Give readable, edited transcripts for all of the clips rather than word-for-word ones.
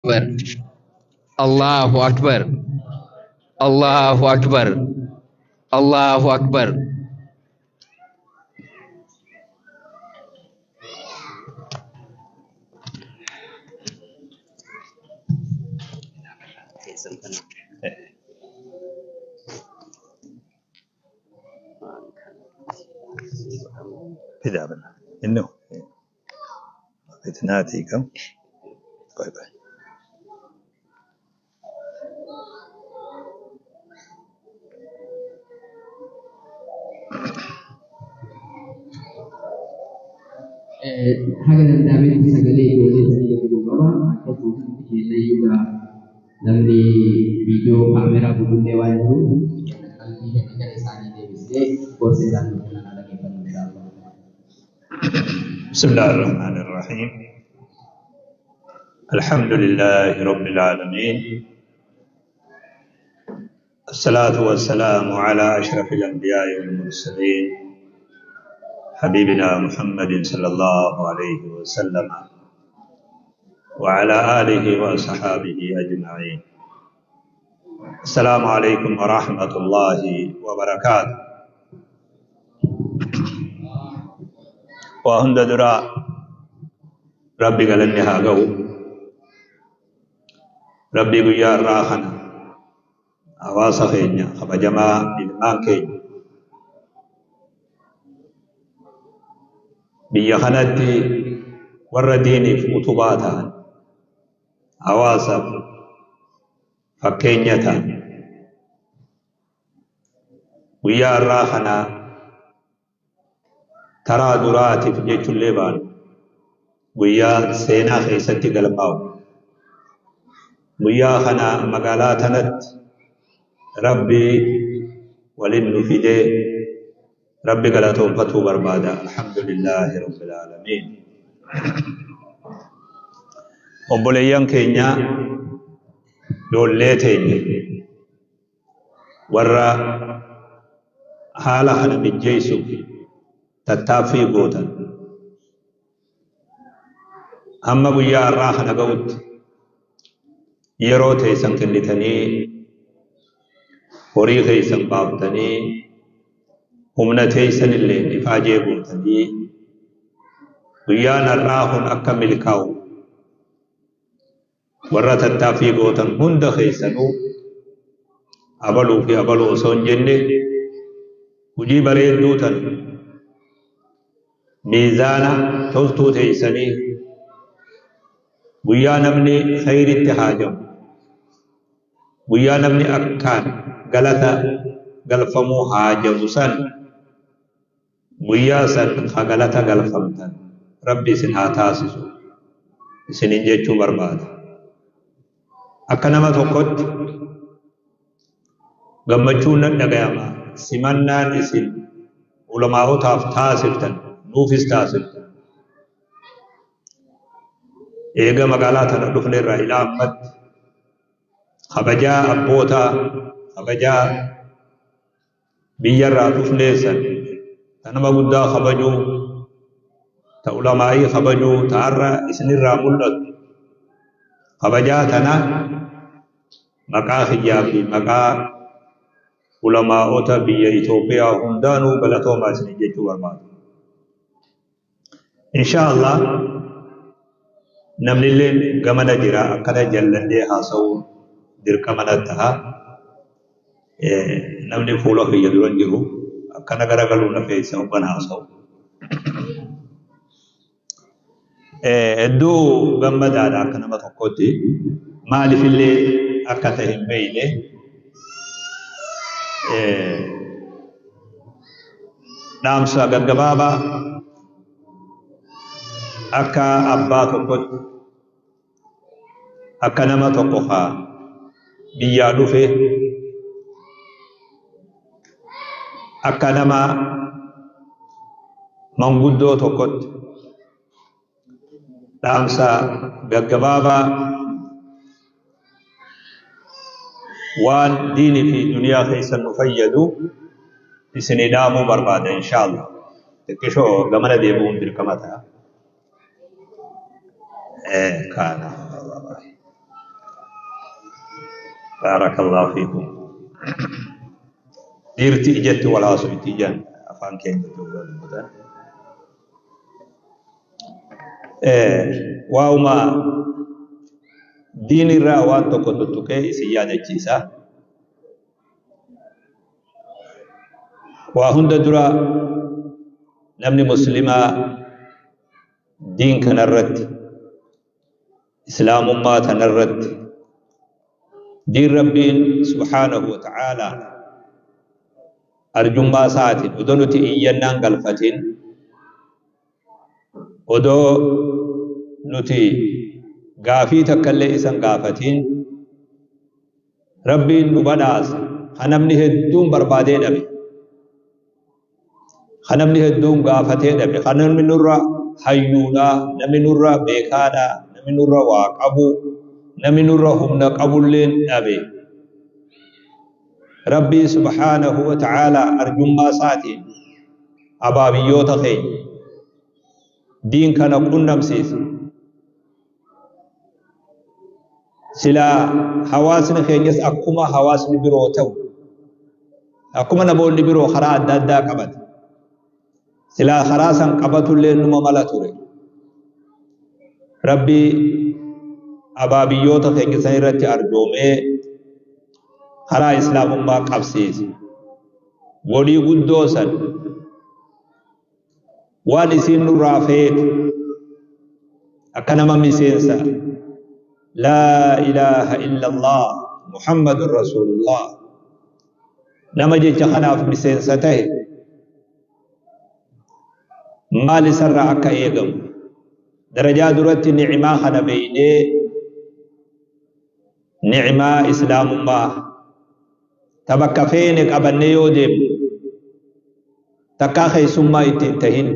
Akbar. Allahu Akbar. Allahu Akbar. Allahu Akbar. Fidaa bana. Innu fitnaatii kam? Bye bye. Haga danda'ametti sagalee ijoollee sanii gadi bu'u qaba. Akkasumas keessayyuu namni viidiyoo kaameraa gugullee waan jiruuf qalbii keenya gara isaanii deebisnee gorsa isaanii kennan haa dhaggeeffannu inshaallah. بسم الله الرحمن الرحيم. الحمد لله رب العالمين. الصلاة والسلام على أشرف الأنبياء والمرسلين حبيبنا محمد صلى الله عليه وسلم وعلى آله وصحابه أجمعين. السلام عليكم ورحمة الله وبركاته. وهند درا ربي قالني هاغو ربي قيا راخنا hawaasa keenya kabajamaa ilmaan keenya biyya kanatti warra diiniif utubaa ta'an hawaasaaf fakkeenya ta'an guyyaa har'aa kana taraa duraatiif jechuullee baanu guyyaa seenaa keessatti galmaa'u guyyaa kana magaalaa tanatti Rabbi waliin nu fidee Rabbi galatoonfatuu barbaada. Alhamdulillaahi Rabbil Aalamiin. Obboleeyyan keenya ijoollee teenya warra haala kana mijjeessuuf tattaaffii gootan hamma guyyaa har'aa kana ga'utti yeroo teessan kennitanii horii keessan baaftanii humna teessan illee ifaajee gootanii guyyaan har'aa kun akka milkaa'u warra tattaaffii gootan hunda keessanuu abaluu fi abaluu osoo hin jenne hojii bareedduu tan miizaana toltuu teessanii guyyaa namni khayritti haajamu guyyaa namni akkaan galata galfamuu haajamu san guyyaa san ka galata galfamtan Rabbi isin haa taasisu isinin jechuu barbaada. Akka nama tokkotti gammachuun nan dhagayama simannaan isin ulamaa'otaaf taasiftan nuufis taasiftan. Eega magaalaa tana dhufne irraa ilaa ammatti kabajaa abbootaa kabajaa biyyarraa dhufnee san ta nama guddaa kabajuu ta ulamaa'ii kabajuu ta har'a isinirraa mul'atu kabajaa tana maqaa kiyyaa fi maqaa ulamaa'ota biyya Itoophiyaa hundaanuu galatoomaa isin jechuu barbaada. Insha Allah namnillee gamana jira akkana jalladhee haasa'uun dirqama na ta'a. Namni fuula kiyya dura jiru akkana garagaluu na feessa hoggan haasa'u. Hedduu gammadaadha akka nama tokkotti maaliifillee akka ta'e hin beekne dhaamsa gaggabaabaa akka abbaa tokkotti akka nama tokko haa biyyaa dhufe akka nama manguddoo tokkotti dhaamsa gaggabaabaa waan diinii fi duniyaa keessa nu fayyadu isinii dhaamuu barbaada inshaallah. Xiqqishoo gamana deebi'uun dirqama ta'a. Kana. Baarakallahu fiikum. Dhiirti ijatti wal haasofti ijaan afaan keenya hoggaa dubbatan. Waa'uma diin irraa waan tokko tuttuqee isin yaadachiisa. Waa hunda dura namni muslimaa diin kanarratti, islaamummaa tanarratti, diin Rabbiin subhaanahu wa ta'aalaa arjummaa isaatiin odoo nuti iyyannaan galfatin, odoo nuti gaafii takkallee isan gaafatin Rabbiin nu badhaasa ka namni hedduun barbaadee dhabe, ka namni hedduun gaafatee dhabe, ka namni nurra hayyuudha, namni nurra beekaadha, namni nurra waa qabu, namni nurra humna qabulleen dhabe. Rabbii subhaanahu wa ta'aalaa arjummaa isaatiin abaabiyyoota keenya diin kana qunnamsiise. Silaa hawaasni keenyas akkuma hawaasni biroo ta'u, akkuma namoonni biroo karaa adda addaa qabate, silaa karaa san qabatullee numa mala ture. Rabbi abaabiyyoota keenya san irratti arjoomee karaa islaamummaa qabsiise. Godhii guddoo san waan isiin nurraa feetu akka nama miseensa laa ilaaha illallah Muhammadun Rasuulullah nama jecha kanaaf miseensa tahe maal isarraa akka eegamu darajaa duratti ni'imaa kana beeynee, ni'imaa islaamummaa ta bakka feene qabannee yoo deemne takkaa keessummaa itti hin tahin,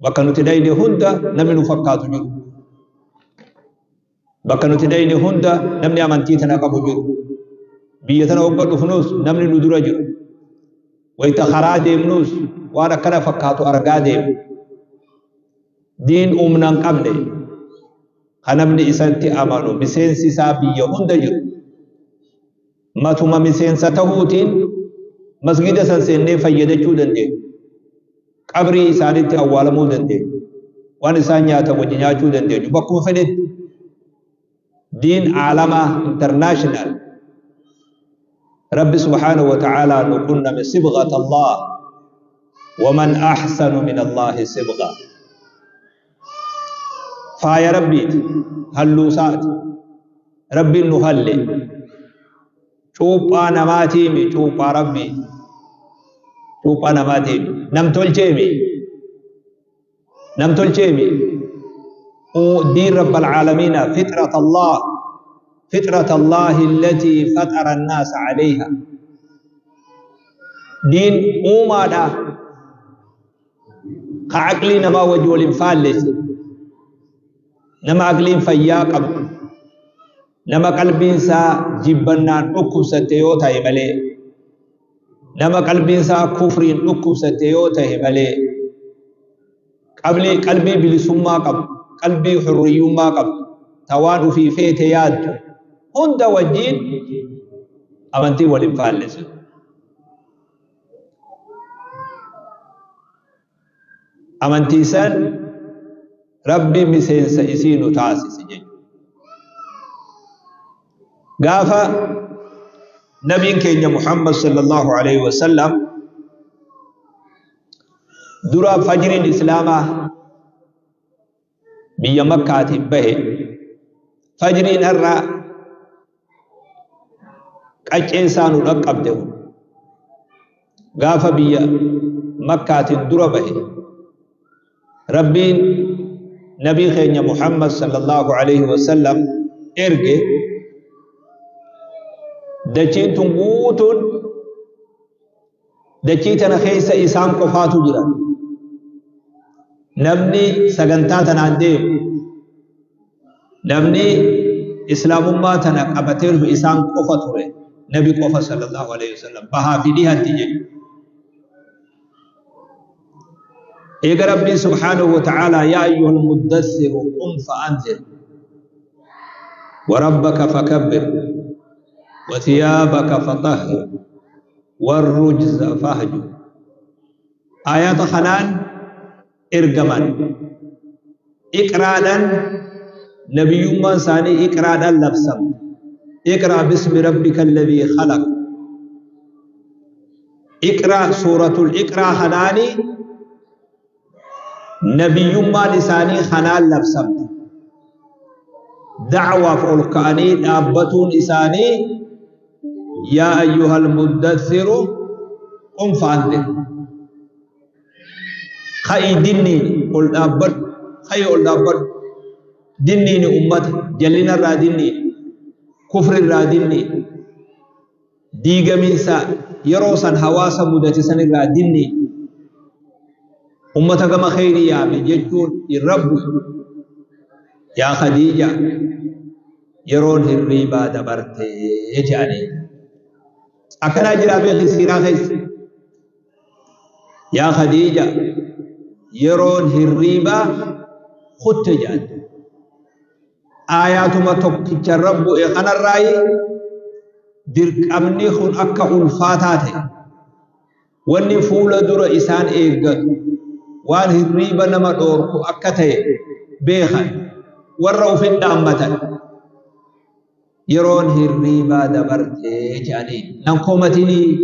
bakka nuti dhayne hunda namni nu fakkaatu jiru, bakka nuti dhayne hunda namni amantii tana qabu jiru, biyya tana hogga dhufnus namni nu dura jiru, wayta karaa deemnus waan akkana fakkaatu argaa deemnu, diin humna hin qabne ka namni isatti amanu miseensi isaa biyya hunda jiru, matuma miseensa tahuutiin masgida san seennee fayyadachuu dandeenya, qabrii isaanitti awwaalamuu dandeenya, waan isaan nyaatan wajji nyaachuu dandeenyu, bakkuma fedhetti diin aalamaa international Rabbi subhaanahu wa ta'aalaa nu qunname. Sibghat Allah waman ahsanu min Allahi sibgha, faaya Rabbiiti, halluu isaati. Rabbiin nu halle, cuuphaa namaatiimi, cuuphaa Rabbiiti, cuuphaa namaatiimi, nam tolcheemi, nam tolcheemi. Diin rabbal aalamiina, fitrat Allah, fitrat Allahi allati fatara annaasa alayha, diin uumaadha ka aqlii namaa wajji wal hin faallesse, nama aqliin fayyaa qabu, nama qalbiin isaa jibbannaan dhukkubsatte yoo ta'e malee, nama qalbiin isaa kufriin dhukkubsatte yoo ta'e malee, qalbii bilisummaa qabu, qalbii hurriyyummaa qabdu, ta waan ufii feete yaaddu hunda wajjiin amantii wal hin faallessu. Amantii san Rabbi miseensa isii nu taasise jechuudha. Gaafa nabiin keenya Muhammad sallallahu alaihi wasallam dura fajriin islaamaa biyya Makkaatiin bahe, fajriin har'a qaccee isaa nu dhaqqabde kun gaafa biyya Makkaatiin dura bahe, Rabbiin nabii keenya Muhammad sallallahu alaihi wasallam erge, dachiin tun guutuun dachii tana keessa isaan qofaatu jira. Namni sagantaa tanaan deemu, namni islaamummaa tana qabatee dhufe isaan qofa ture, nabi qofa sallallahu alaihi wasallam bahaa fi dhihatti jedhu. Eega Rabbiin subhaanahu wa ta'aalaa yaa ayyuhal muddassiru qum fa'anzir wa rabbaka fakabbir. وثيابك فطهر والرجز فاهجر. آيات خنان إرجمان إقرادا نبي من ثاني إقرادا لبسم اقرأ باسم ربك الذي خلق. اقرأ سورة الإقرأ خناني نبي ما لساني خنان لبسم دعوة فولكاني دابتون إساني يا أيها المدثر قم فأنذر. خي ديني قل دابت خي قل دابت ديني أمت جلنا را ديني كفر را ديني ديغ منسا يروسا حواسا مدتسن را ديني أمة كما خيري يا من يجون الرب يا خديجة يرون الريبا دبرتي جاني أكنا جرابي خسيرا خيس يا خديجة يرون الريبا خط جان آيات ما تكتش الرب إخنا الرأي درك أمني خن أكا ألفاتاتي واني فول در إسان إيقات وان الريبا نما دوركو أكتي بيخا ورأوا في الدعمة يرون الريبا دبرتي جاني نمكومتني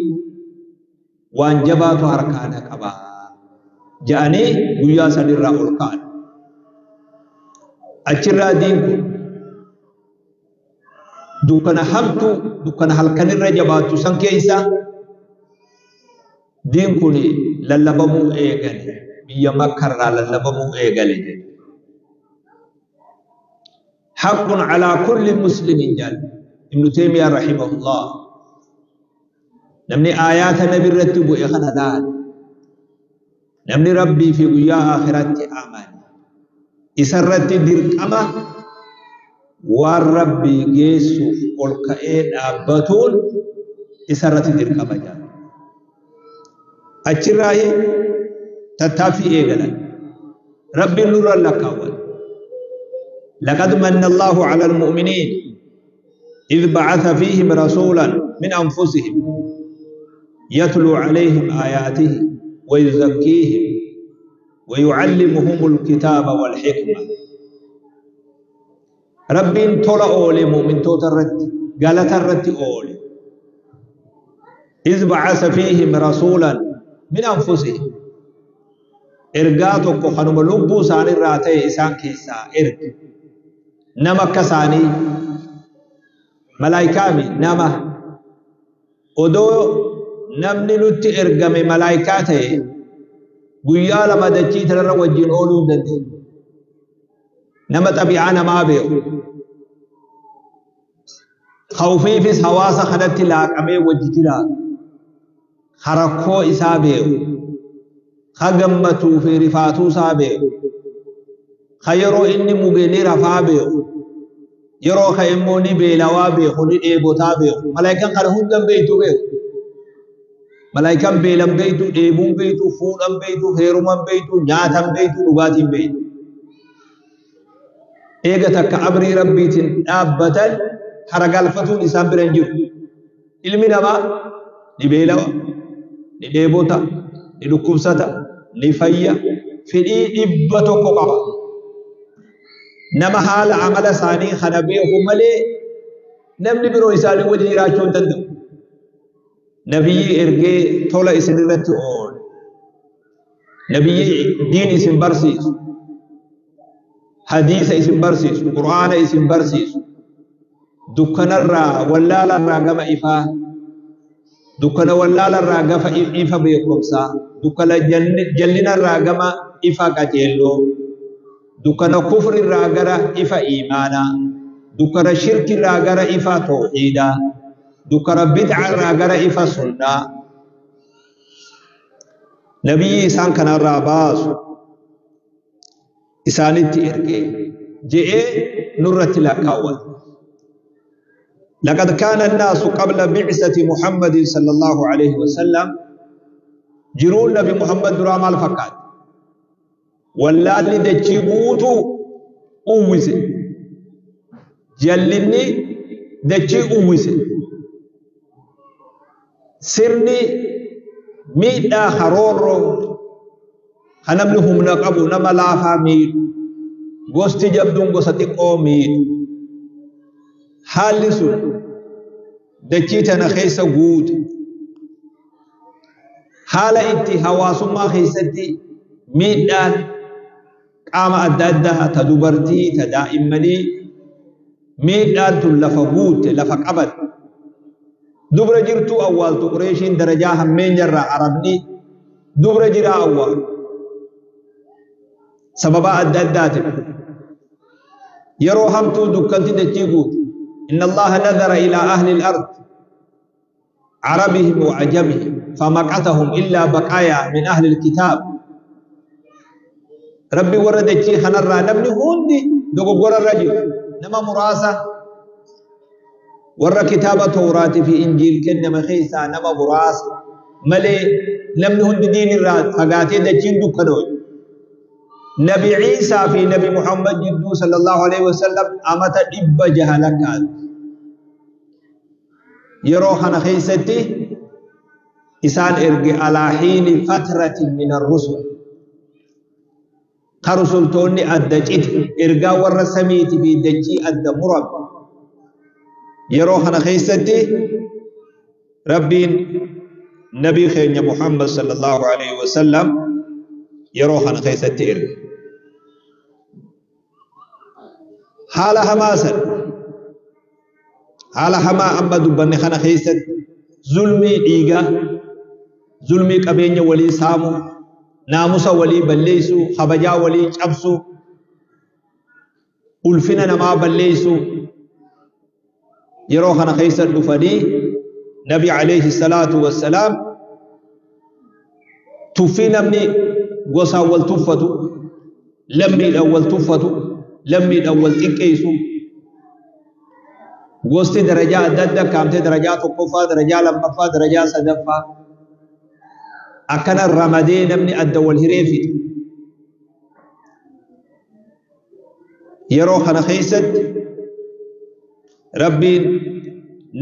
وان جباتو هركانك أبا جاني ويا سنرى القان أجرى دينكم دوكنا حمتو دوكنا هلكن الرجباتو سنكيسا دينكم للبمو إيغالي بيا مكرا للبمو إيغالي. حق على كل مسلم جل ابن تيمية رحمه الله نمني آيات نبي رتبو إخنا دان نمني ربي في قيا آخرت آمان إسرت درقما والربي جيسوف والكئين أبتون إسرت درقما جل أجرائي تتافي إيغلا ربي نور لك أول. لقد من الله على المؤمنين إذ بعث فيهم رسولا من أنفسهم يتلو عليهم آياته ويزكيهم ويعلمهم الكتاب والحكمة. رب طلع أولي مؤمن توترت قالت الرت أولي إذ بعث فيهم رسولا من أنفسهم إرقاتك خنم لبو ساني راتي إسان كيسا إرق نما كساني ملايكامي نما ودو نمني نتي إرقامي ملايكاتي guyyaa lama dachii tanarra wajjin ooluu hin dandeenye. Nama xabi'aa namaa beeku. Khawfiifis hawaasa kanatti laaqamee wajji jiraatu. Harakkoo isaa beeku. Ka gammatuu fi rifaatuu isaa beeku. Ka yeroo inni muge ni rafaa beeku. Yeroo ka immoo ni beelawaa beeku, ni dheebotaa beeku. Malaayikaan kana hunda beektu beeku. Malaayikaan beelan beektu, dheebuun beektu, fuudhan beektu, heeruman beektu, nyaatan beektu, dhugaatiin beektu. Eega takka amrii rabbiitiin dhaabbatan haragalfatuun isaan bira hin jiru. Ilmi namaa ni beelawa, ni dheebota, ni dhukkubsata, ni fayya, fedhii 100 qaba. Nama haala amala isaanii kana beeku malee namni biroo isaanii wajjin jiraachuu hin danda'u. Nabiyyi ergee tola isin irratti oole. Nabiyyi diin isin barsiisu. Hadiisa isin barsiisu. Qur'aana isin barsiisu. Dukkanarraa wallaalarraa gama ifaa. Dukkana wallaalarraa gafa ifa beekumsaa. Dukkana jallinarraa gama ifa qajeelloo. Dukkana kufrirraa gara ifa iimaanaa. Dukkana shirkirraa gara ifa tawhiidaa. Dukkana bid'arraa gara ifa sunnaa. Nabiyyi isaan kanarraa baasu isaanitti ergee je'ee nurratti lakkaawwate. لقد كان الناس قبل بعثة محمد صلى الله عليه وسلم جرون نبي محمد درام الفقاد واللالي دجيبوتو أوزي جلني دجي أوزي Sirni miidhaa haroorroo kan namni humna qabu nama laafaa miidhu, gosti jabduun gosa xiqqoo miidhu. Haalli sun dachii tana keessa guute. Haala itti hawaasummaa keessatti miidhaan qaama adda addaa ta dubartii ta daa'immanii miidhaan tun lafa guute, lafa qabatte. Dubra jirtuu awwaaltu Qureeshiin darajaa hammeenyarraa Arabni dubra jiraa awwaalu. Sababa adda addaatiin yeroo hamtuu dukkanti dachii guute. Inna Allaha nadhara ilaa ahli al-ard arabihim wa ajamihim famaqatahum illaa baqaayaa min ahli al-kitaab. Rabbi warra dachii kanarraa namni hundi dogoggorarra jiru, nama muraasa warra kitaaba Tawraatii fi Injiil kenname keessaa nama muraasa malee namni hundi diinirraa fagaatee dachiin dukkanooye. Nabi Iisaa fi Nabi Muhammad jidduu sallallahu alaihi wasallam amata 600 lakkaa'atu. Yeroo kana keessatti isaan erge alaa hiini fatratin min ar-rusul. Ka rusultoonni adda cite, ergaa warra samiitii fi dachii adda murame. Yeroo kana keessatti Rabbiin Nabii keenya Muhammad sallallahu alaihi wasallam yeroo kana keessatti erge. Haala hamaa san, haala hamaa amma dubbanne kana keessatti zulmii dhiigaa, zulmii qabeenya walii saamuu, naamusa walii balleessuu, kabajaa walii cabsuu, ulfina namaa balleessuu yeroo kana keessa dhufanii Nabi alayhi salaatu wassalaam tuffii namni gosaan wal tuffatu, lammiidhaan wal tuffatu, lammiidhaan wal xiqqeessu, gosti darajaa adda addaa kaamtee darajaa tokkoffaa, darajaa lammaffaa, darajaa sadaffaa akkana ramadee namni adda wal hiree fixe. Yeroo kana keessatti Rabbiin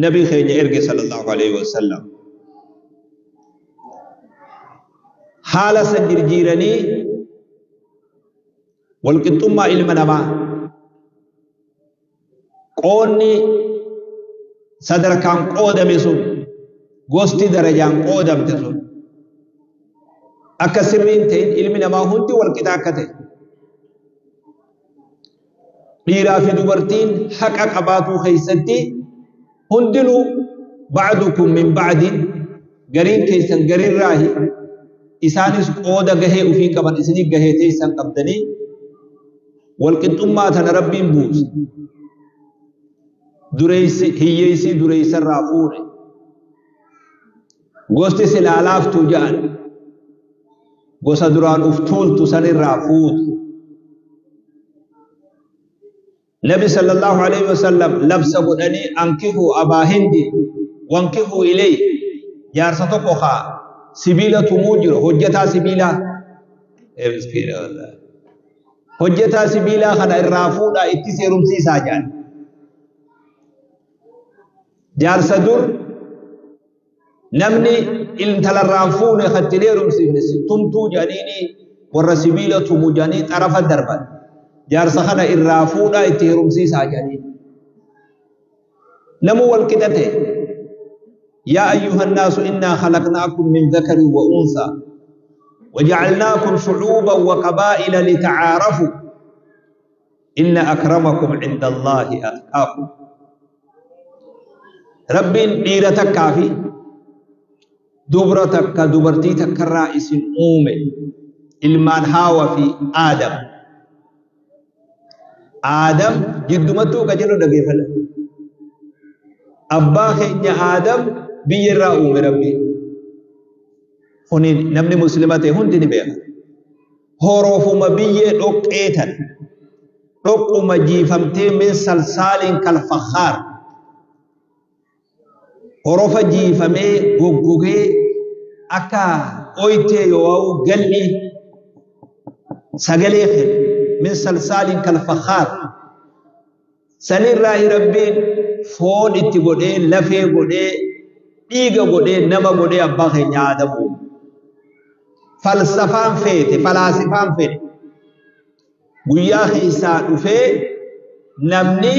Nabii keenya erge sallallahu alaihi wasallam. Haala san jirjiiranii walqixxummaa ilma namaa qoonni sadarkaan qoodame sun, gosti darajaan qoodamte sun akka sirriin ta'in, ilmi namaa hundi walqixa akka ta'e, dhiiraa fi dubartiin haqa qabaatuu keessatti hundinuu ba'dukum min ba'din, gariin keessan garirraahi, isaanis qooda gahee ufii qaban, isinii gahee teessan qabdanii, walqixxummaa tana Rabbiin buuse. Dureessi hiyyeessi dureessarraa fuudhe. Gosti silaa laaftuu ja'an gosa duraan uf tuultu sanirraa fuute. Nabi sallallahu alaihi wasallam labsa godhanii ankihuu abaa hindi wankihuu ilay, jaarsa tokko kaa sibiila tumuu jiru, hojjetaa sibiilaa, miskiina wallahi, hojjetaa sibiilaa kana irraa fuudhaa itti seerumsiisaa jedhan. Jaarsa dur namni intalarraan fuune katti heerumsiifne tumtuu jedhaniini, warra sibiila tumu jedhanii xarafa darban, jaarsa kana irraa fuudhaa itti heerumsiisaa jedhanii. Namu wal qixa ta'e. Yaa ayyuha nnaasu innaa khalaqnaakum min dhakarin wa unsaa waja'alnaakum shu'uuban wa qabaa'ila lita'aarafu inna akramakum inda Allaahi atqaakum. Rabbiin dhiira takkaa fi dubra takka, dubartii takkarraa isin uume, ilmaan Haawa fi Aadam. Aadam jiddumattuu qajeeloo dhageeffadha. Abbaa keenya Aadam biyya irraa uume Rabbiin. Kuni namni muslima ta'e hundi ni beeka. Horofuma biyyee dhoqqee tana, dhoqquma jiifamtee, min salsaaliin kalfakhaar, horofa jiifamee goggogee akka oytee yoo'u gal'i sagalee kennu, min salsaaliin kalfakhaar sanirraa Rabbiin foon itti godhee, lafee godhee, Dhiiga godhee nama godhee abbaa keenya Aadam uume. Falsafaan feete, falaasifaan fedhe. Guyyaa keessaa dhufee namni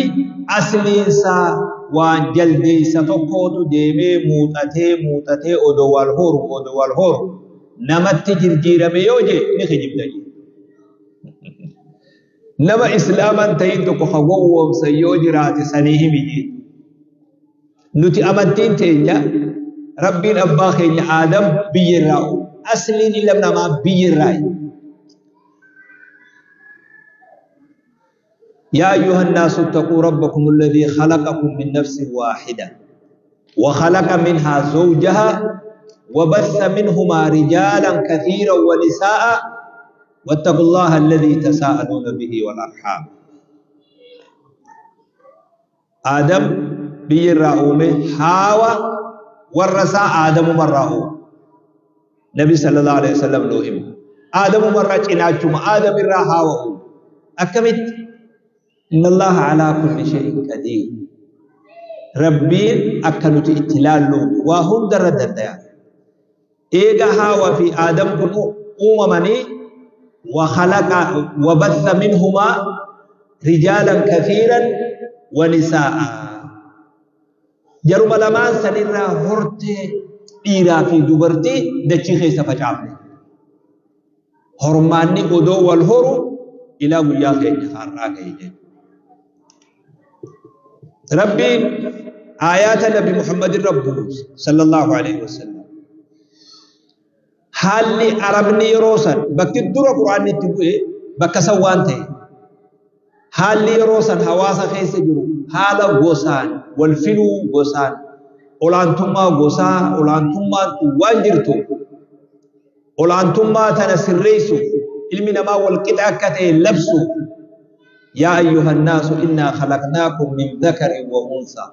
asliinsaa waan jaldeessa tokkootu deemee muuxatee muuxatee odoo wal horu odoo wal horu namatti jirjiirame yoo jee ni kijibda jee. Nama islaaman ta'in tokko ka gowwoomsa yoo jiraate sanii himi jee. Nuti amantiin teenya Rabbiin abbaa keenya Aadam biyya irraa uume. Asliin ilma namaa biyya irraa. يا أيها الناس اتقوا ربكم الذي خلقكم من نفس واحدة وخلق منها زوجها وبث منهما رجالا كثيرا ونساء واتقوا الله الذي تساءلون به والأرحام. آدم بيرا حاوى ورسا آدم مرة نبي صلى الله عليه وسلم لوهم آدم مرة چناچما آدم الرا حاوى أكمت. إن الله على كل شيء قدير. ربي أكنت اتلال وهم در در إيغا حاوى في آدم كن أممني وخلق وبث منهما رجالا كثيرا ونساء. جرم لمان سنرى هرتي إيرا في دبرتي دچي خيسة فجعبني هرماني أدو والهرو إلى ويا خيني خاراك. ربي آيات نبي محمد رب صلى الله عليه وسلم حالي عربني روسا بك الدور قرآن تبوه بك سوانته حالي روسا حواسا خيس جرو حالا غوسان والفلو غوسان أولانتما غوسان أولانتما توانجرتو أولانتما تنسريسو علمي نما والقطع كته لبسو. يا أيها الناس إنا خلقناكم من ذكر وأنثى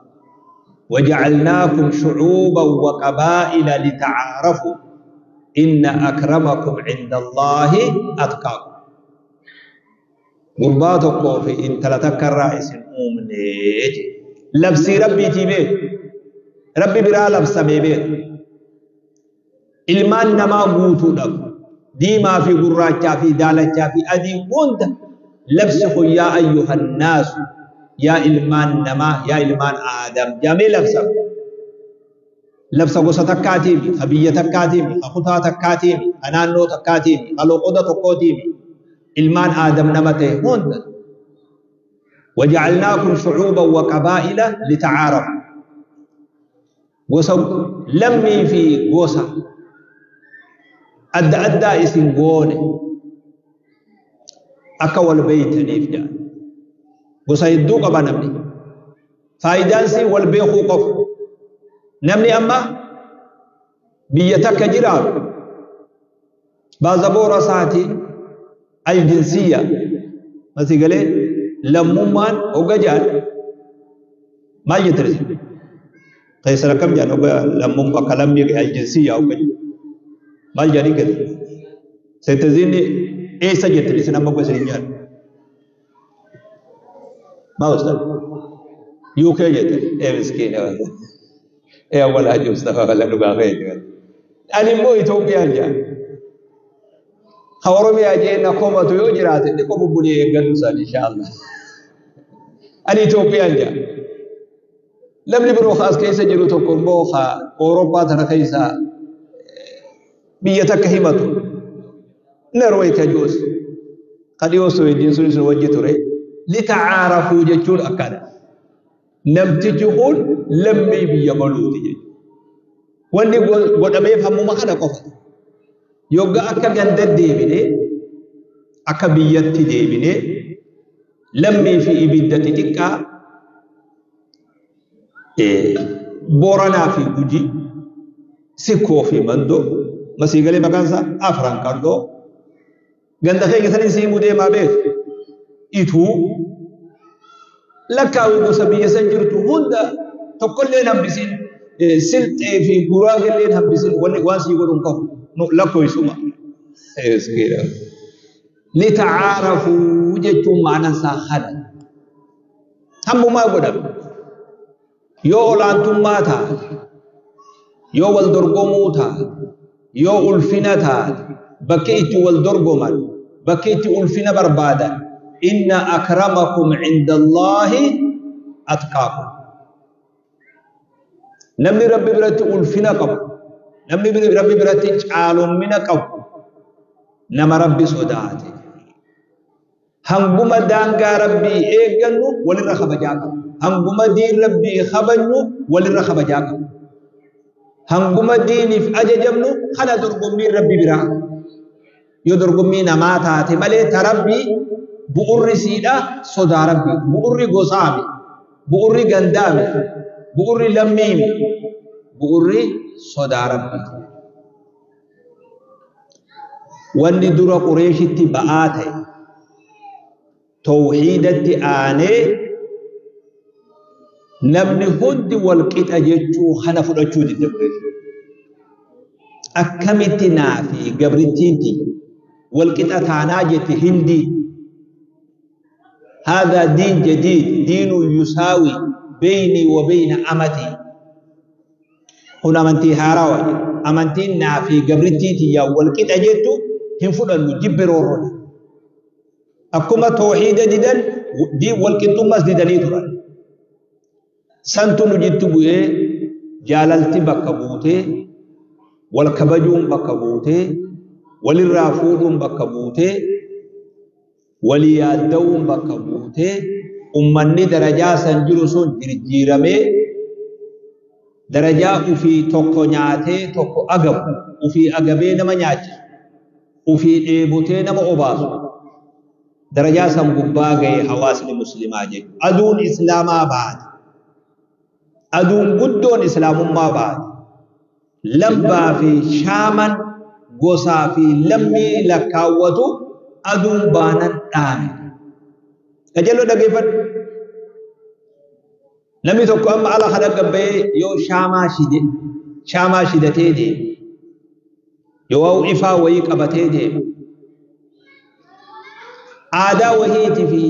وجعلناكم شعوبا وقبائل لتعارفوا إن أكرمكم عند الله أتقاكم. غرباتكم في إن تلتك الرئيس أمنيت لبسي ربي تيبه ربي برا لبس بيبه إلمان نما قوتو دب ديما في قراجة في دالجة في أدي وند لبسه. يا أيها الناس يا إلمان نما يا إلمان آدم جميل لبسه لبسه قصة تكاتيمي خبية تكاتيمي خطا تكاتيمي أنانو تكاتيمي خلوقودة تكاتيمي إلمان آدم نمته هند وجعلناكم شعوبا وقبائل لتعارفوا. قصة لمي في قصة أدى أدى اسم قوني أكا والبيت نيف جان قصة يدوق أبا نمني فايدانسي والبيخو قف نمني أما بيتك جرار بازبورة ساعتي الجنسية مثل قال لممان وقجان ما يترزي قيسر كم جان لمم كلام الجنسية وقجان ما جاني كده ستزيني ايه سجدت لي سنة مقوى سنجان ما وصل يوكي جت ايه مسكين ايه اول حاجة مصطفى ولا نبغى أنا مو إثيوبيا جان خورمي أجي نقوم تيو جرات نقوم بني قدوسان إن شاء الله. أنا إثيوبيا جان لم نبرو خاص كيسة جلو تكون بوخا أوروبا ترى كيسة بيتك همته نروي كجوز قد يوسف الجنس وجه لتعارفوا جتون أكدا نمتجون لمي بيملو تيجي واني قد يفهموا ما أنا قفت يوغا أكا غند ديبني أكا بيت ديبني لمي في إبدة تكا بورنا في جوجي سكو في مندو مسيغلي مكانسا أفران كاردو غند خيغ سنين سيمو دي ما بيت إتو لكاوي غوسا بيا سنجرتو هندا تقول لنا بسين سلت في قراغ اللي هم بسين واسي يقولون كف لكوي سوما لتعارفوا جتوا معنا ساخنا هم ما قدام يو أولانتم ما تا Yoo wal dorgomuu taate, yoo ulfina taate, bakki itti wal dorgoman, bakki itti ulfina barbaadan, inna akramakum cinda Allaahi atqaakum. Namni Rabbi biratti ulfina qabu, namni Rabbi biratti caalommina qabu, nama Rabbi sodaate. Hanguma daangaa Rabbii eeggannu walirra kabajaa qabna. Hanguma diin Rabbii kabajnu walirra kabajaa qabna. Hanguma diiniif ajajamnu kana dorgommiin Rabbi biraa. Yoo dorgommii namaa taate malee ta Rabbii bu'urri siidha sodaa Rabbii. Bu'urri gosaami. Bu'urri gandaami. Bu'urri lammiimi. Bu'urri sodaa Rabbii. Wanni dura Qureeshitti ba'aa ta'e tawhiidatti aanee namni hundi wal qixa jechuu kana fudhachuu didde Qureesh. Akkamitti naa fi gabrittiin tiyya wal qixa taanaa jette Hindii. هذا دين جديد، دين يساوي بيني وبين أمتي. Kun amantii haarawaa jedhe. Amantiin naa fi gabrittii tiyya wal qixa jettu hin fudhannu, jibbe roorroodha. Akkuma tawhiida didan wal qixxummas didanii turan. Santu nu jittu bu'ee jaalalti bakka buutee, wal kabajuun bakka buutee, walirraa fuudhuun bakka buutee, walii yaadda'uun bakka buutee, ummanni darajaa san jiru sun jirjiiramee darajaa ufii tokko nyaatee tokko agabu, ufii agabee nama nyaachisu, ufii dheebotee nama obaasu, darajaa san gubbaa ga'e hawaasni muslimaa jechuudha. Aduun islaamaa baate. Aduun guddoon islaamummaa baate. Lambaa fi shaaman gosaa fi lammii lakkaawwatu aduun baanan dhaame. Qajeeloo dhageeffadhu. Namni tokko amma ala kana gabba'ee yoo shaamaa shide, shaamaa shidatee deema. Yoo ifaa wayii qabatee deema. Aadaa wahiitii fi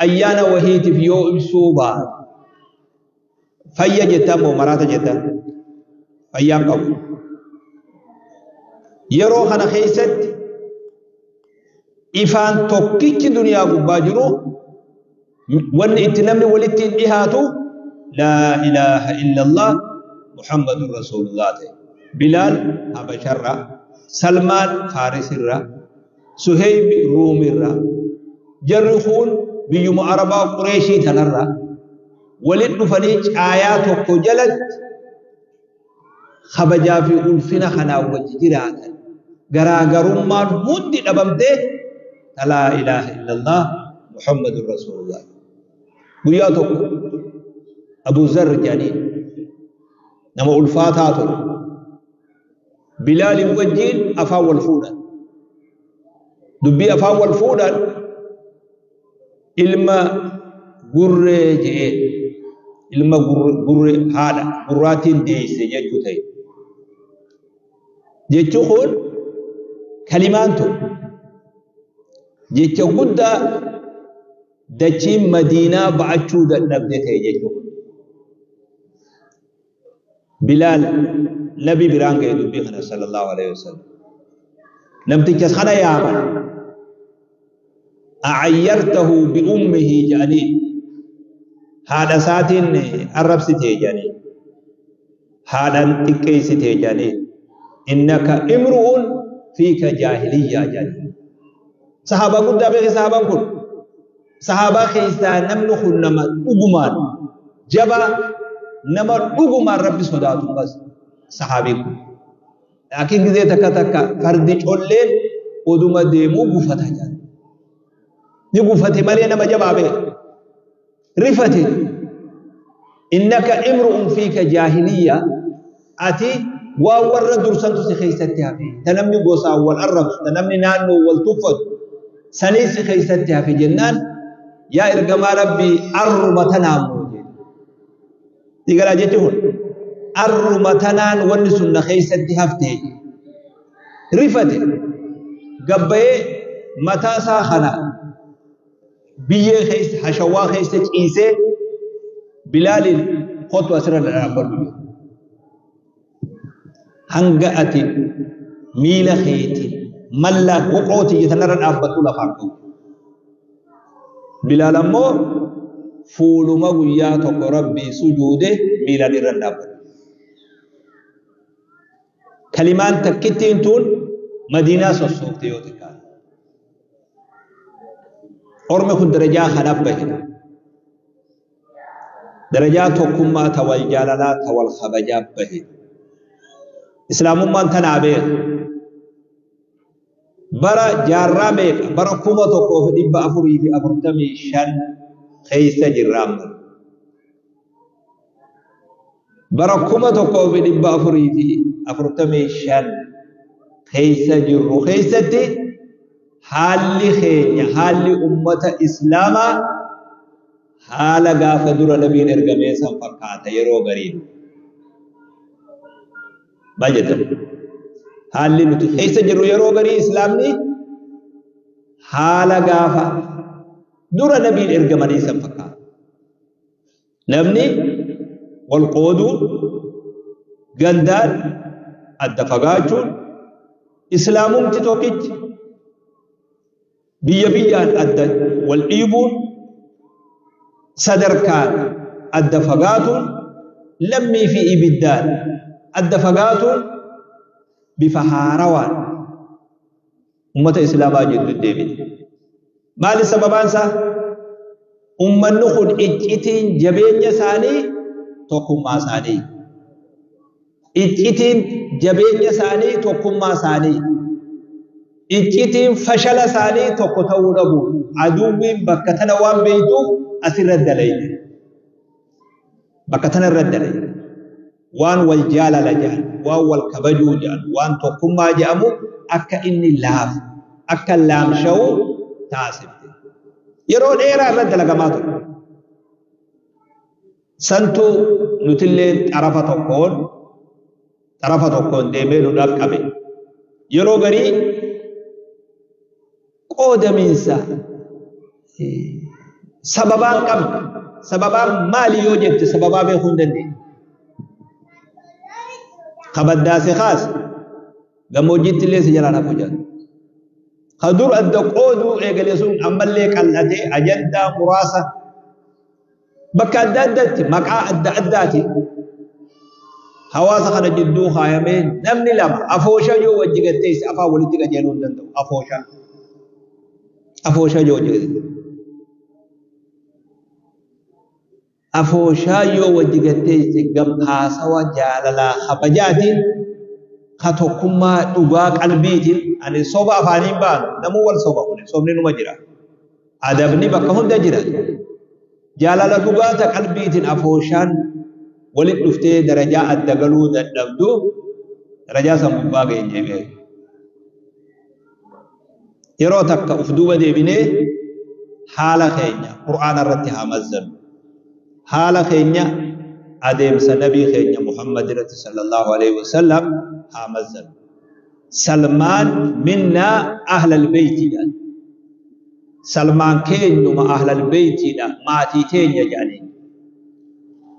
ayyaana wahiitiif yoo ibsuu baate fayya jettan moo maraata jettan? Fayyaan qabu. Yeroo kana keessatti ifaan tokkichi duniyaa gubbaa jiru, wanni itti namni walitti hin dhihaatu, laa ilaaha illallah Muhammadun Rasuulullah ta'e. Bilaal Habasharraa, Salmaan Faarisirraa, Suheyb Ruumirraa, jarri kun biyyuma Arabaa Qureeshii tanarraa walitti dhufanii caayaa tokko jalatti kabajaa fi ulfina kanaan wajji jiraatan. Garaagarummaan hundi dhabamtee laa ilaaha illallah Muhammadun Rasuulullah. Guyyaa tokko Abu Zarr jedhaniin nama ulfaataa ture. Bilaalin wajjiin afaan wal fuudhan. Dubbii afaan wal fuudhan, ilma gurree je'een, ilma gurree haadha gurraatiin deeyse jechuu ta'e. Jechi kun kalimaan tun jecha guddaa dachiin Madiinaa ba'achuu dadhabde ta'e jechuudha. Bilaal nabi biraan ga'e dubbii kana sallallahu alaihi wasallam. Namticha kana yaaman. Acayyartahu biummihi jedhanii, haadha isaatiin arrabsitee jedhanii, haadhan xiqqeessitee jedhanii, innaka imru'un fiika jaahiliyyaa jedhanii. Sahaabaa guddaa beeke sahaabaan kun. Sahaabaa keessaa namni kun nama dhugumaan jabaa, nama dhugumaan Rabbi sodaatu bas sahaabiin kun. Laakiin gizee takka takka fardi colleen oduma deemuu gufata jedha. Ni gufate malee nama jabaa beeke. Rifate. Innaka imru'un fiika jaahiliyyaa, ati waan warra dursantu si keessatti hafe. Ta namni gosaan wal arrabsu, ta namni naannoo wal tuffatu, sanii si keessatti hafe jennaan, yaa ergamaa Rabbii, arruma tanaan moo jedhe. Digalaa jechi kun arruma tanaan wanni sun na keessatti hafte. Rifate gabbayee mataa isaa kana biyyee keessa, hashawaa keessa ciisee, Bilaaliin, "Kottu asirra dhaabbadhu," jedhe. Hanga ati miila keetiin malla huqoo tiyya tanarra dhaabbattu lafaan ga'u. Bilaal ammoo fuuluma guyyaa tokko Rabbii sujuude miilaan irra dhaabbata. Kalimaan takkittiin tun Madiinaa sossoofte yoo xiqqaate. Ormi kun darajaa kanaaf bahe. Darajaa tokkummaa ta wal jaalalaa ta wal kabajaa bahe. Islaamummaan tanaa beeka. Bara jaarraa meeqa bara 1445 keessa jirra amma. Bara 1445 keessa jirru keessatti haalli keenya haalli ummata Islaamaa haala gaafa dura nabiin ergamee san fakkaata yeroo gariin. Maal jettan? Haalli nuti keessa jirru yeroo garii Islaamni haala gaafa dura nabiin ergamanii san fakkaata. Namni wal qooduun gandaan adda fagaachuun Islaamumti tokkichi biyya biyyaan adda wal dhiibuun sadarkaan adda fagaatuun lammii fi ibiddaan adda fagaatuun bifa haarawaan ummata Islaamaa jidduu deebite. Maali sababaan isaa? Ummanni kun iccitiin jabeenya isaanii tokkummaa isaanii. Iccitiin jabeenya isaanii tokkummaa isaanii. Iccitiin fashala isaanii tokko ta'uu dhabu. Aduwwiin bakka tana waan beektuuf asirra dalayte. Bakka tana irra dalayte. Waan wal jaalala jedhan, waan wal kabajuu jedhan, waan tokkummaa jedhamu akka inni laafu, akka laamsha'u taasifte. Yeroo dheeraa irra dalagamaa ture. Santu nutillee xarafa tokkoon deemee nu dhaqqabe. Yeroo garii qoodamiinsa sababaan qabne, sababaan maali yoo jette, sababaa beekuu hin dandeenye. Kabaddaase kaas gammoojjiitti illee si jalaan hafuu jira. Ka dur adda qooduu eegale sun ammallee qal'atee ajandaa muraasa bakka adda addaatti maqaa adda addaati hawaasa kana jidduu kaayamee, namni lama afoosha yoo wajji gattee afaan walitti qajeeluu hin danda'u. Afoosha yoo wajji gattee, afooshaa yoo wajji gattee, gam haasawa jaalalaa kabajaatiin ka tokkummaa dhugaa qalbiitiin, ani soba afaaniin baanu, namuu wal soba, kun sobni numa jira, adabni bakka hunda jira, jaalala dhugaata qalbiitiin afooshaan walit dhuftee darajaa adda galuu dadhabdu, darajaa san gubbaa geenye beeku. Yeroo takka uf duuba deebinee haala keenya Qur'aana irratti haa mazzannu. Haala keenya adeemsa nabii keenya Muhammad irratti sallallahu alaihi wasallam haa mazzannu. Salmaan minnaa ahlal beeytiidha. Salmaan keenyuma, ahlal beeytiidha, maatii teenya jedhanii.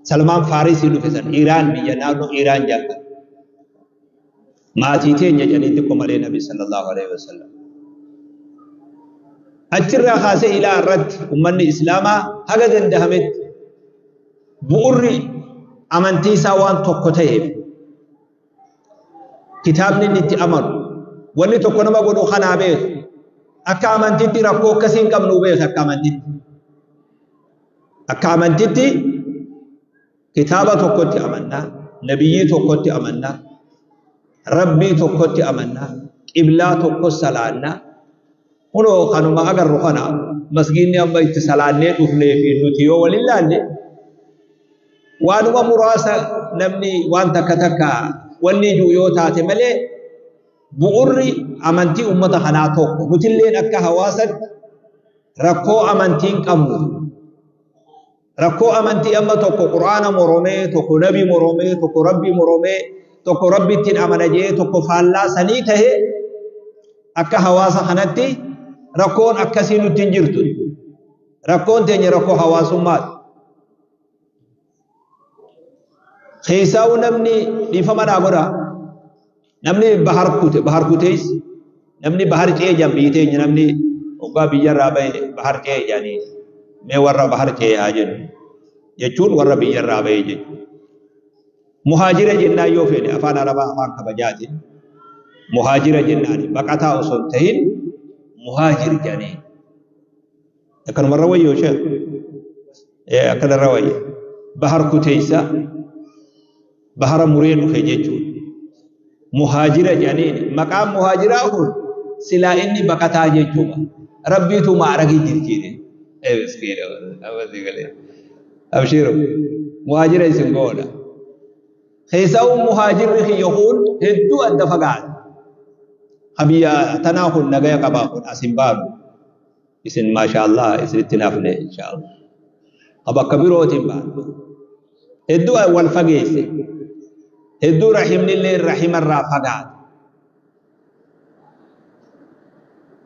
Salmaan Faarisii dhufe san, Iraan, biyya naannoo Iraan jedhan. Maatii teenya jedhanii xiqqoo malee nabi sallallahu alaihi wasallam. Achirraa kaasee ilaa irratti ummanni Islaamaa haga dandahametti bu'urri amantii isaa waan tokko ta'eef, kitaabni inni itti amanu wanni tokko nama godhu kanaa beeku, akka amantitti rakkoo akkasii hin qabnu beeku. Akka amantitti kitaaba tokkotti amannaa, nabiyyii tokkotti amannaa, Rabbii tokkotti amannaa, qiblaa tokko salaannaa. Kunoo kanuma agarru kana, masgiinni amma itti salaannee dhufnee fi nuti yoo walin laalle, waanuma muraasa namni waan takka takka wanni jiru yoo taate malee, bu'urri amantii ummata kanaa tokko. Nutilleen akka hawaasatti rakkoo amantii hin qabnu. Rakkoo amantii amma tokko Qur'aana moromee, tokko nabi moromee, tokko Rabbi moromee, tokko Rabbittiin amana jee, tokko faallaa sanii tahe, akka hawaasa kanatti rakkoon akkasii nutti hin jirtu. Rakkoon teenya rakkoo hawaasummaati. Keessaa'u namni dhiifama naa godha. Namni bahar kute, bahar kutees, namni bahar ce'e jedhan biyyi teenya, namni hoggaa biyyarraa bahe bahar ce'e jedhanii, mee warra bahar ce'e haa jennu jechuun warra biyyarraa bahe jechuudha. Muhaajira jennaan yoo feene afaan Arabaa afaan kabajaatiin muhaajira jennaani, baqataa osoo hin tahin muhaajir jedhanii. Akkanumarra wayyoo sheekh, akkanarra wayya. Bahar kuteessa, bahara muree dhufe jechuudha. Muhaajira jedhaniin maqaan muhaajiraa kun silaa inni baqataa jechuudha. Rabbiitu ma'aragii jirjiire. Miskiina, abshiiru, muhaajira isin goona. Keessa'uu muhaajirri kiyya kun hedduu adda fagaata. Biyya tanaa kun nagaya qabaa, kun as hin baanu. Isin maashaallah isinitti nafne inshaallah. Bakka birootiin baanu. Hedduu wal fageesse. Hedduu rahimnillee rahimarraa fagaata.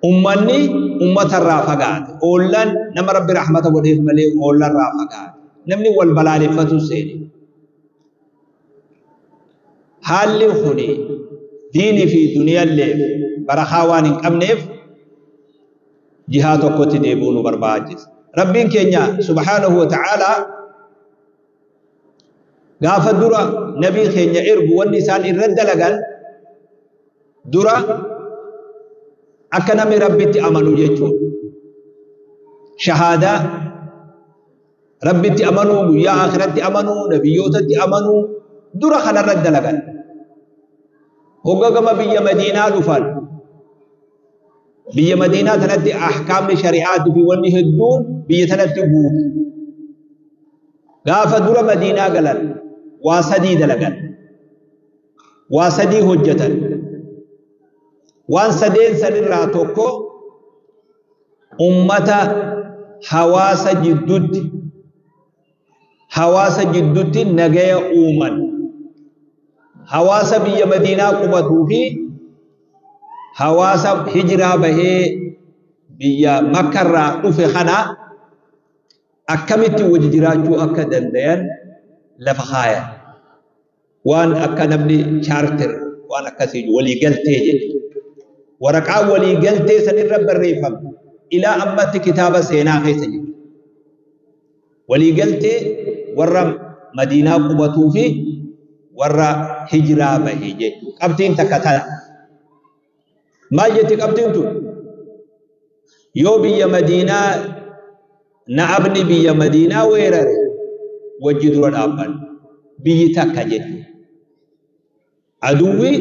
Ummanni ummatarraa fagaate. Oollaan nama Rabbi rahmata godheef malee oollarraa fagaate. Namni wal balaaleffatu seene. Haalli kuni diinii fi duniyaallee barakaa waan hin qabneef jihaa tokkotti deebi'uu nu barbaachisa. Rabbiin keenya subhaanahu wa ta'aalaa gaafa dura nabii keenya ergu wanni isaan irra dalagan dura akka namni Rabbitti amanu jechuudha. Shahaadaa Rabbitti amanuu, guyyaa akhiratti amanuu, nabiyyootatti amanuu dura kanarra dalagan. Hogga gama biyya Madiinaa dhufan, biyya Madiinaa tanatti ahkaamni shari'aatii fi wanni hedduun biyya tanatti guutu. Gaafa dura Madiinaa galan waa sadii dalagan. Waa sadii hojjetan. Waan sadeen sanirraa tokko ummata hawaasa jidduutti, hawaasa jidduutti nagaya uuman. Hawaasa biyya Madiinaa qubatuu fi hawaasa hijiraa bahee biyya Makkarraa dhufe kana akkamitti wajji jiraachuu akka dandayan lafa kaayan. Waan akka namni chaarter waan akkasii walii galtee jedhe. Waraqaa walii galtee sanirra barreeffamte ilaa ammatti kitaaba seenaa keessa jiru. Walii galtee warra Madiinaa qubatuu fi warra hijiraa bahe jechuudha. Qabxiin takka tana. Maal jetti qabxiin tun? Yoo biyya Madiinaa na'abni biyya Madiinaa weerare wajji dura dhaabban, biyyi takka jechuudha. Aduwwi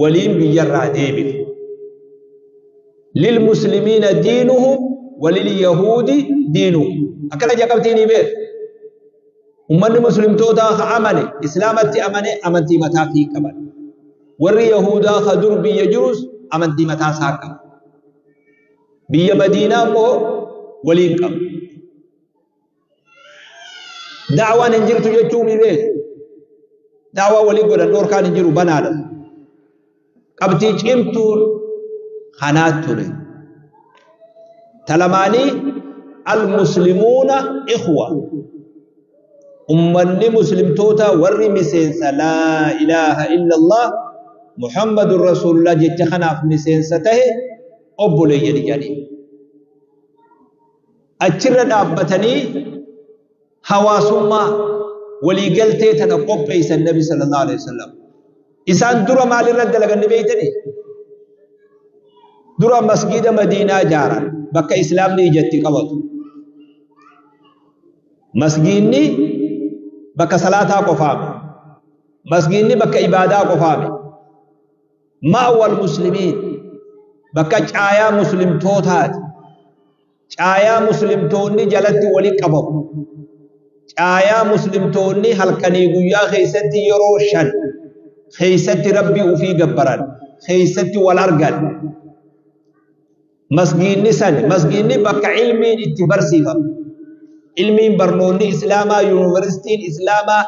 waliin biyyarraa deebifu. Lil muslimiina diinuhum walil yahuudi diinuhum. Akkana jaa qabxiin ni beeku. Ummanni muslimtootaa ka amane, islaamatti amane, amantii mataa fi qaban. Warri yahuudaa ka dur biyya jirus amantii mataa isaa qaba. Biyya Madiinaa immoo waliin qaba. Da'waan hin jirtu jechuun ni beeku. Da'waa walii godhan dhorkaan hin jiru, banaadha. Qabxii cimtuun kanaa ture. Talamaanii al-muslimuuna ikhwa. Ummanni muslimtoota warri miseensa laa ilaaha illallah Muhammadur Rasulullah jecha kanaaf miseensa tahe obboleeyyan jedhanii. Achirra dhaabbatanii hawaasummaa waliigaltee tana qopheessan Nabi sallallahu alaihi wasallam. Isaan dura maalirra dalagan ni beeytanii? Dura masgida Madiinaa ijaaran, bakka islaamni ijatti qabatu. Masgiinni bakka salaataa qofaame. Masgiinni bakka ibaadaa qofaame. Ma'wal muslimiin, bakka caayaa muslimtootaati. Caayaa muslimtoonni jalatti wali qabamu. Caayaa muslimtoonni halkanii guyyaa keessatti yeroo 5 keessatti Rabbii ufii gabbaran, keessatti wal argan. Masgiinni sani, masgiinni bakka ilmiin itti barsiifamu. Ilmiin barnoonni Islaamaa, yuunivarsiitiin Islaamaa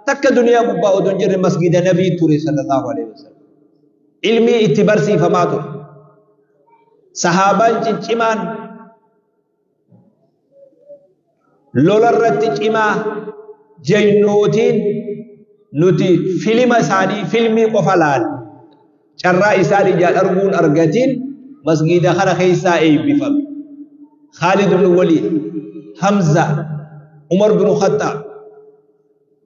takka duniyaa gubbaa odoo hin jirre masgida Nabii ture sallallahu alaihi wasallam. Ilmii itti barsiifamaa ture. Sahaabaan ciccimaan lola irratti cimaa jaynootiin nuti filima isaanii filmii qofa laalla. Carraa isaan ijaan arguun argatiin masgiida kana keessaa eebbifame. Khaalid ibn Waliid, Hamza, Umar bin Khattaab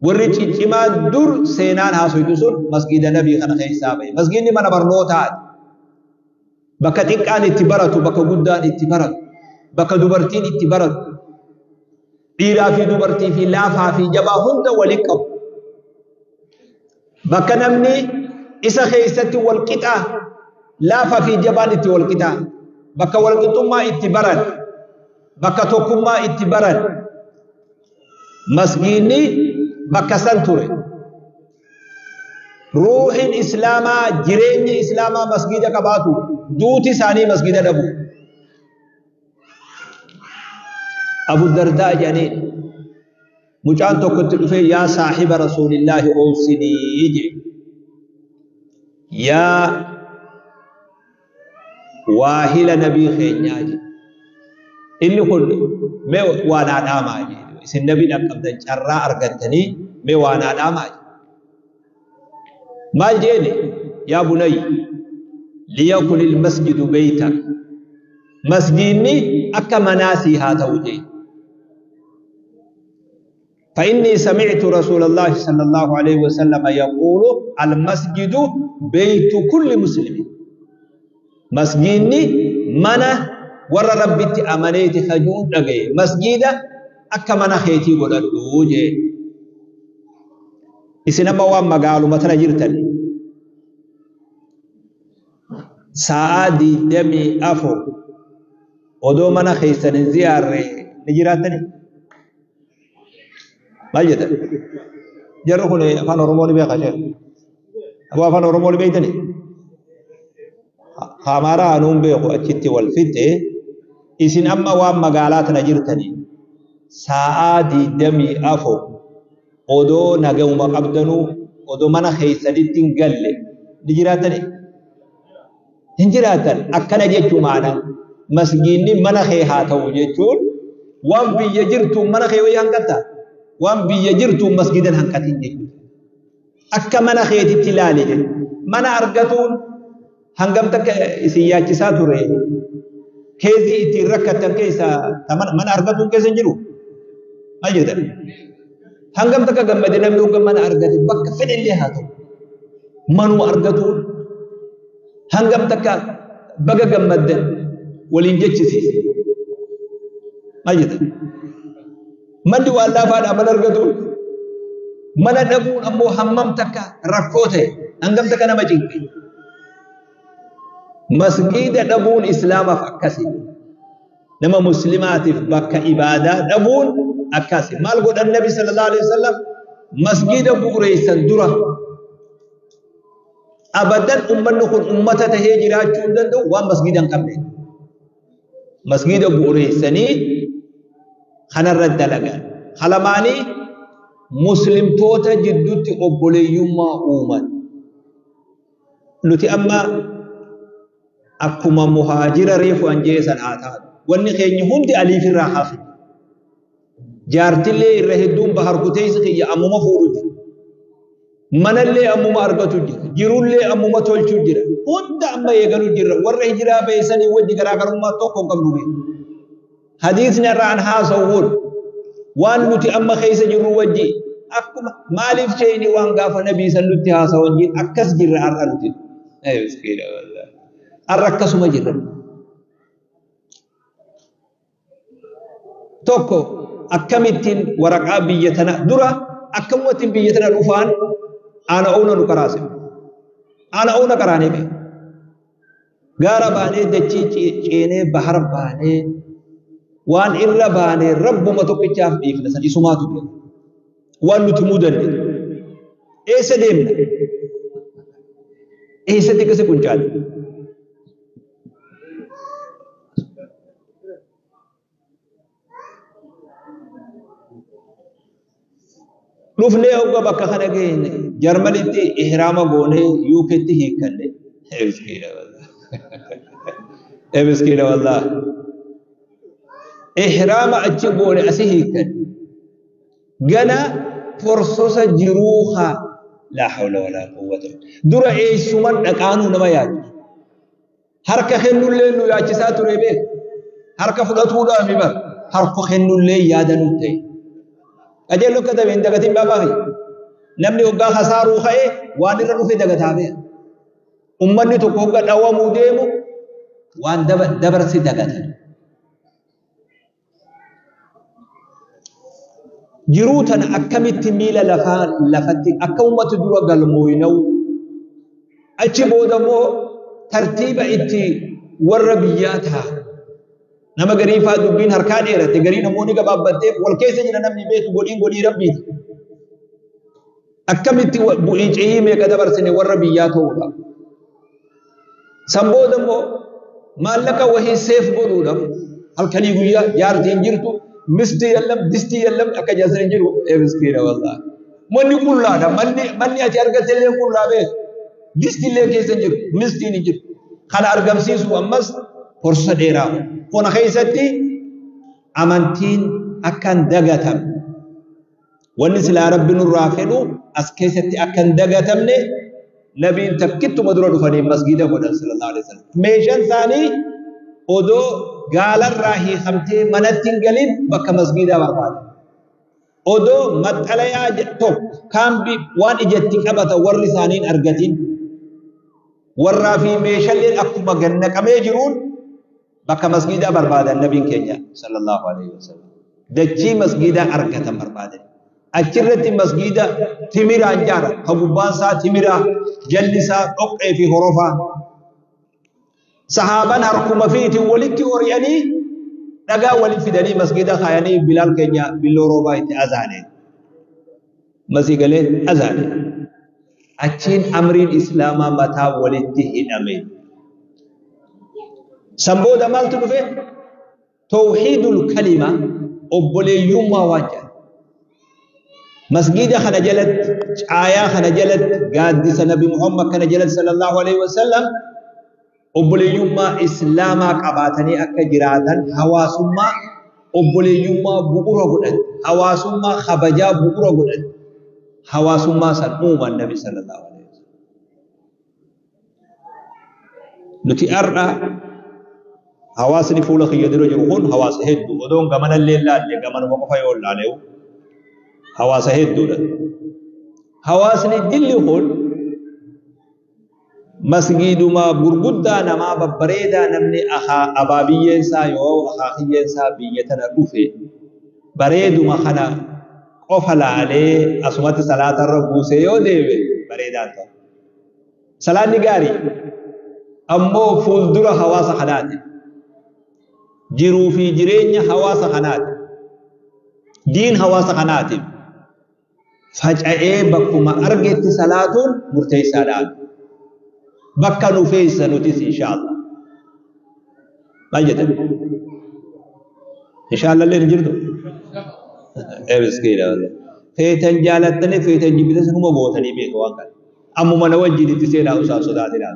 warri ciccimaan dur seenaan haasoytu sun masgiida nabii kana keessaa bahe. Masgiidni mana barnootaati. Bakka xiqqaan itti baratu, bakka guddaan itti baratu, bakka dubartiin itti baratu, dhiiraa fi dubartii fi laafaa fi jabaa hunda waliin qabu. Bakka namni isa keessatti wal qixaa, laafaa fi jabaan itti wal qixaa, bakka wal qixxummaa itti baran, bakka tokkummaa itti baran, masgiidni bakka san ture. Ruuhin Islaamaa, jireenyi Islaamaa masgiida qabaatu, duuti isaanii masgiida dhabu. Abu Dardaa jedhaniin mucaan tokko itti dhufee yaa saahiba Rasuulillaahi oosinii jedhe. Yaa waahila nabii keenyaa jedhe. Inni kun mee waa naa dhaamaa jedhe. Isin nabii dhaqqabdan carraa argattanii mee waa naa dhaamaa jedhe. Maal jeene? Yaa bunayya liyakun ilmasjidu beeytak. Masgiidni akka manaa sii haa ta'u jee. فإني سمعت رسول الله صلى الله عليه وسلم يقول المسجد بيت كل مسلم. مسجدني منا ور ربي أمنيت خجون دغي مسجد أكا منا خيتي godhadhu jee. Isin amma waan magaaluma tana jirtan sa'aa 24 odoo mana keessan hin ziyaarre ni jiraattani? Maal jettan? Jarri kun afaan Oromoo ni beeka jee. Aboo afaan Oromoo ni beektani? Amaaraa anuun beeku achitti wal fitte. Isin amma waan magaalaa tana jirtanii sa'aa 24 odoo nagahuma qabdanuu odoo mana keessanitti hin galle ni jiraattani? Hin jiraattan. Akkana jechuu maana masgiinni mana kee haa ta'u jechuun waan biyya jirtu mana kee wayii hanqatta, waan biyya jirtu masgiidan hanqatin jechuudha. Akka mana keetitti ilaali jechuudha. Mana argatuun hangam takka isin yaachisaa ture. Keezii ittiin rakkattan keessa mana argatuun keessa hin jiru. Maal jettan? Hangam takka gammade namni hogga mana argate bakka fedhellee haa ta'u. Manuma argatuun hangam takka baga gammaddan waliin jechisiise. Maal jettan? Manni waan laafaadhaa mana argatuun, mana dhabuun ammoo hammam takka rakkoo ta'e, hangam takka nama cinqe. Masgiida dhabuun Islaamaaf akkasi. Nama muslimaatiif bakka ibaadaa dhabuun akkasi. Maal godhan Nabi sallallahu alaihi wasallam? Masgiida bu'uureessan dura. Abadan ummanni kun ummata tahee jiraachuu hin danda'u waan masgiida hin qabne. Masgiida bu'uureessanii kanarra dalagan. Kalamaanii muslimtoota jidduutti obboleeyyummaa uuman. Nuti amma akkuma muhaajira reefu an jeesan haa taatu. Wanni keenya hundi aliif irraa kaasu. Jaartillee irra hedduun bahar kuteessa kiyya ammuma fuudhu jira. Manallee ammuma argatu jira. Jirullee ammuma tolchu jira. Hunda amma eegalu jira. Warra hijiraa beeysanii wajji garaagarummaa tokko hin qabnu beeku. Hadiisni irraa an haasawuun waan nuti amma keessa jirru wajji akkuma maaliif sheeyni waan gaafa nabii san nutti haasawan jir akkas jirra har'a nuti. Miskiina wallahi. Har'a akkasuma jirra. Tokko akkamittiin waraqaa biyya tana dura akkamittiin biyya tana dhufaan ana oona nu qaraase. Ana oona qaraanee beeku. Gaara baanee dachii ceenee bahar baanee waan irra baanee rabbuma tokkichaaf dhiifna san isumaatu beeku. Waan nuti mudanne eessa deemna? Eessatti akkasi quncaale? Dhufnee hogga bakka kana geenye Jarmanitti ihraama goonee UKtti hiikkanne. Miskiina wallah. Miskiina wallah. Ihraama achi goone asi hiikkanne. Gana forsosa jiruu haa Laa hawla walaa quwwata. Dura eessuman dhaqaanuu nama yaachisu. Harka kennullee nu yaachisaa ture beek. Harka fudhatuudhaaf bar. Harka kennullee yaada nu ta'e. Qajeello akka tabe hin dagatin baabaa fi namni hoggaa kasaaruu ka'e waan irra dhufe dagataa beeka. Ummanni tokko hogga dhawamuu deemu waan dabarse dagata. Jiruu tana akkamitti miila lafaa lafatti akka ummati dura galmooynawu achi booda immoo tartiiba itti warra biyyaa ta'a. Nama garii faa dubbiin harkaa dheeratte garii namoonni gabaabbatteef wal keessa jira namni beeku godhiin godhii rabbiiti. Akkamitti bu'ii ce'ii meeqa dabarsine warra biyyaa ta'uudha. San booda immoo maallaqa wahii seef godhuudhaaf halkanii guyyaa jaartiin jirtu mistii yallam distii yallam akka jaarsan hin jiru ee miskiina wallaahi. Manni qullaadha manni ati argatte illee qullaa beeku. Disti illee keessa hin jiru mistiin hin jiru. Kana argamsiisu ammas horsa dheeraa. Kana keessatti amantiin akka hin dagatamne wanni silaa rabbi nurraa fedhu as keessatti akka hin dagatamne nabiin takkittuma dura dhufanii masgiida godhan sallallahu alaihi wasallam. Meeshaan isaanii odoo gaalarraa hiikamtee manatti hin galin bakka masgiidaa barbaada. Odoo maxxalayaa tokko kaambii waan ijatti qabata warri isaanii hin argatin warraa fi meeshaaleen akkuma gannaqamee jiruun bakka masgiidaa barbaadan nabiin keenya sallallahu alaihi wasallam. Dachii masgiidaa argatan barbaadan. Achirratti masgiida timiraan jaaran ka gubbaan isaa timiraa jalli isaa dhoqqee fi horofaa. Sahaabaan harkuma fiitiin walitti hori'anii dhagaa walitti fidanii masgiida kaayanii Bilaal keenya billoo roobaa itti azaane. Masii galee azaane. Achiin amriin islaamaa mataa walitti hidhame. San booda maaltu dhufe? Tawhiidul kalima obboleeyyummaa waan jedhan. Masgiida kana jalatti, caayaa kana jalatti, gaaddisa Nabi Muhammad kana jalatti sallallahu alaihi wasallam obboleeyyummaa islaamaa qabaatanii akka jiraatan hawaasummaa obboleeyyummaa bu'uura godhate, hawaasummaa kabajaa bu'uura godhate, hawaasummaa san uuman Nabi sallallahu alaihi wasallam. Nuti har'a hawaasni fuula kiyya dura jiru kun hawaasa hedduu odoon gamanallee laalle gamanuma qofa yoo laaleewu hawaasa hedduudha. Hawaasni dilli kun masgiiduma gurguddaa namaa babbareedaa namni abaabiyyeen isaa yoo akaakiyyeen isaa biyya tana dhufe bareeduma kana qofa laalee asumatti salaatarra buusee yoo deeme bareedaan ta'a. Salaanni gaarii ammoo fuuldura hawaasa kanaati. Jiruu fi jireenya hawaasa kanaati. Diin hawaasa kanaatiif faca'ee bakkuma argetti salaatuun murteessaadha. Bakka nu feessa nutis inshaallah. Maal jettan? Inshaallah illee hin jirtu? Ee miskiina. Feetan jaalattanii feetan jibbitan numa gootanii beeku waan kana. Ammuma na wajjin itti seenaa usaan sodaatinaa.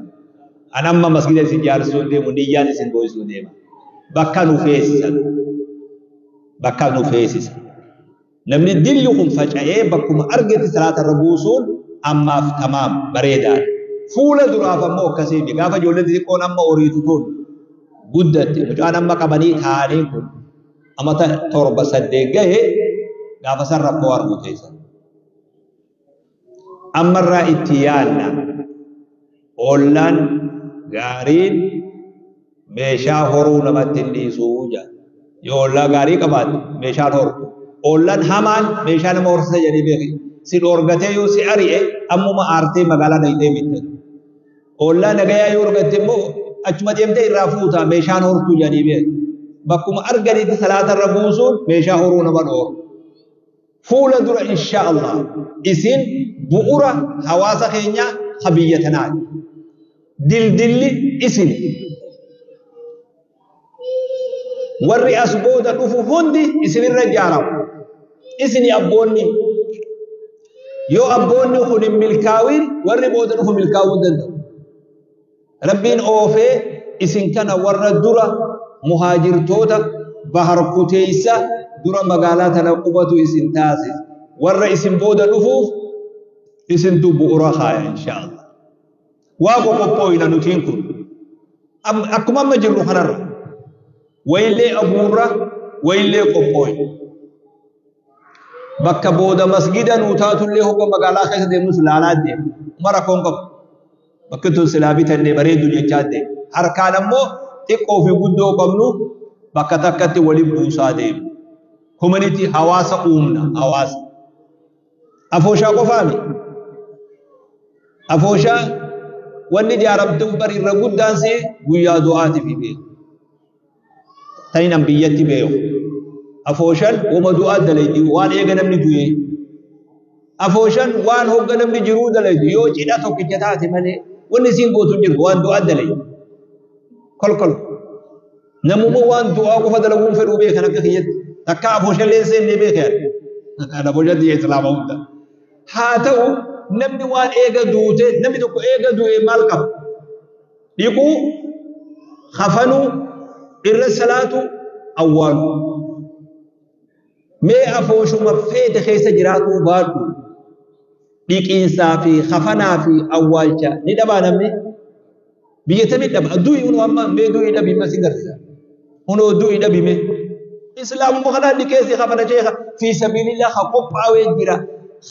An amma masgida isin jaarsisuu deemu niyyaan isin goosisuu deema. Bakka nu feesisan. Bakka nu feesisa. Namni dilli kun faca'ee bakkuma argetti salaata irra buusuun ammaaf tamaam bareedaadha. Fuula duraaf ammoo akkasii miti. Gaafa ijoolleen xixiqqoon amma horiitu tun guddatte mucaan amma qabanii taa'anii kun amata 7 8 gahe gaafa san rakkoo arguu teessan. Ammarraa itti yaadna. Ollaan gaariin meeshaa horuu namatti hin dhiisuu jedha. Yoo ollaa gaarii qabaatte meeshaan hortu. Ollaan hamaan meeshaa nama horsiisa jedhanii beeki. Si dhoorgatee yoo si ari'e ammuma aartee magaalaa dhaqxee bitta. Ollaa nagayaa yoo argatte immoo achuma deemtee irraa fuuta meeshaan hortuu jedhanii beeki. Bakkuma arganitti salaatarra buusuun meeshaa horuu nama dhoorga. Fuula dura insha Allah isin bu'ura hawaasa keenyaa ka biyya tanaati. Dildilli isin. Warri as booda dhufu hundi isinirra ijaarama. Isini abboonni. Yoo abboonni kun hin milkaa'in warri booda dhufu milkaa'uu hin danda'u. Rabbiin oofee isin kana warra dura muhaajirtoota bahar kuteessa dura magaalaa tana qubatu isin taasise. Warra isin booda dhufuuf Isintu bu'uura kaaya inshaallah. Waa qoqophooyna nutiin kun. Akkuma amma jirru kanarra. Wayillee abuurra, wayillee qophooyna. Bakka booda masgida nuu taatullee hogga magaalaa keessa deemnus laalaa deemna. Uma rakkoon qabu. Bakki tun silaa bitannee bareeddu jechaa deemna. Harkaan ammoo xiqqoo fi guddoo qabnu bakka takkatti waliin buusaa deemna. Community hawaasa uumna hawaasa. Afooshaa qofaami. Afooshaa wanni ijaaramtuuf bari irra guddaan see guyyaa du'aati fi beeku. Tani an biyyatti beeku. Afooshaan wama du'aa dalaydi waan eega namni du'ee. Afooshaan waan hogga namni jiruu dalaydi yoo cidha tokkicha taate malee wanni isiin gootu hin jirtu waan du'aa dalaydi. Kolkol. Namuma waan du'aa qofa dalaguun fedhuu beekan akka kiyyatti. Takka afooshallee hin seennee beekan. Afooshaan biyya Islaamaa hunda. Haa ta'u namni waan eega duute namni tokko eega du'e maal qaba? Dhiquu, kafanuu, irra salaatu, awwaalu. Mee afooshuma feete keessa jiraatuu baadhu. Dhiqiinsaa fi kafanaa fi awwaalcha ni dhabaa namni? Biyya tamii dhaba? Du'i hunoo amma mee du'i dhabi amma sin garsiisa. Hunoo du'i dhabi mee. Islaamuma kanaan dhiqeessi kafana sheekha fi sabiilillah ka qophaawee jira.